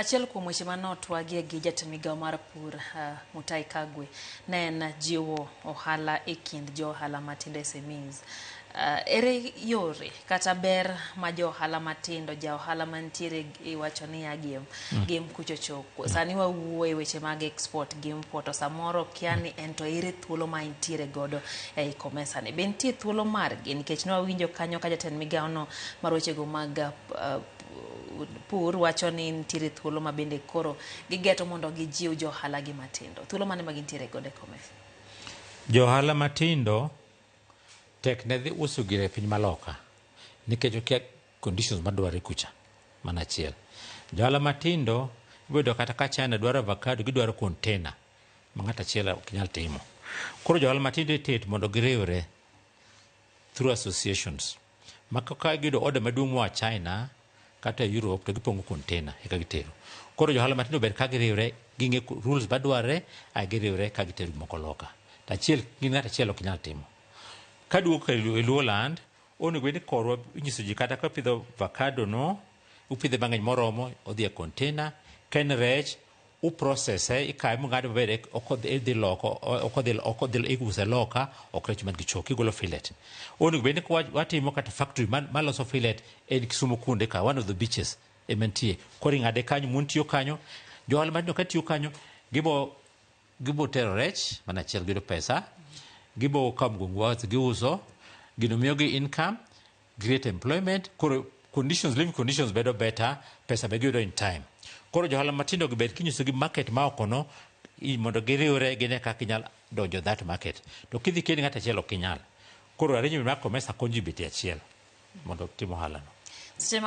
Achiel kuom weche manotwagie gi jatend migao mar pur Mutahi Kagwe ne en jiwo ohala e kind jo ohala matindo SMEs. Ere yore kata ber ma jo ohala matindo, ja ohala mantiere iwacho niya gem, gem kuchocho. Sani wawuoyo e weche mag export gi import to samoro kia ni en to ere thuolo ma entiere godo ei COMESA ni. Be nitie thuolo margi nikech ne wawinjo kanyo ka jatend migao no mar wechego mag pur wacho ni nitiere thuolo ma bende koro gigeto mondo gijiw jo ohala gi matindo. Thuolo mane ma gintiere godo e COMESA? Jo ohala matindo tek ne dhi uso gire e piny maloka nikech okia conditions madwarre kucha. Mano achiel. Jo ohala matindo iboyudo kata ka China dwaro avocado gidwaro container ma ng'ato achiel ok nyal timo. Koro jo ohala matindo itet mondo giriwre through associations ma ka giyudo order maduong' moa China kata Europe to gipongo container eka gitero. Koro jo ohala matindo ber ka giriwre ging'e rules madwarre ae giriwre ka gitero gik moko loka. To achiel gin ng'ato achiel ok nyal timo. Kaduogo e Luo land, onego bed ni korwa inyiso ji kata ka pidho avocado no, upidhe mang'eny moromo, odhi e container, ka en rech, uprocesse, ikawe mung'ade maber, ok odhi loko, ok odhi iuse loka, ok rech man gi choke, igolo fillet. Onego bed ni watimo kata factory maloso fillet en Kisumu kunde ka, one of the beaches ema nitie. Koro ing'ade kanyo, mon tiyo kanyo, jo ohala matindo ka tiyo kanyo, gibo tero rech, mana achiel giyudo pesa, gibo kawo mgongo wath giuso, gino miyogi income, create employment, koro conditions, living conditions bedo better, pesa be giyudo in time. Koro jo ohala matindo gi ber kinyisogi market ma oko no, mondo giriwre gine kaka inyal donjo that market. To kidhi kendi ng'ato achiel ok inyal. Koro arrangement mar COMESA konyo ji bet e achiel mondo tim ohala no. Seche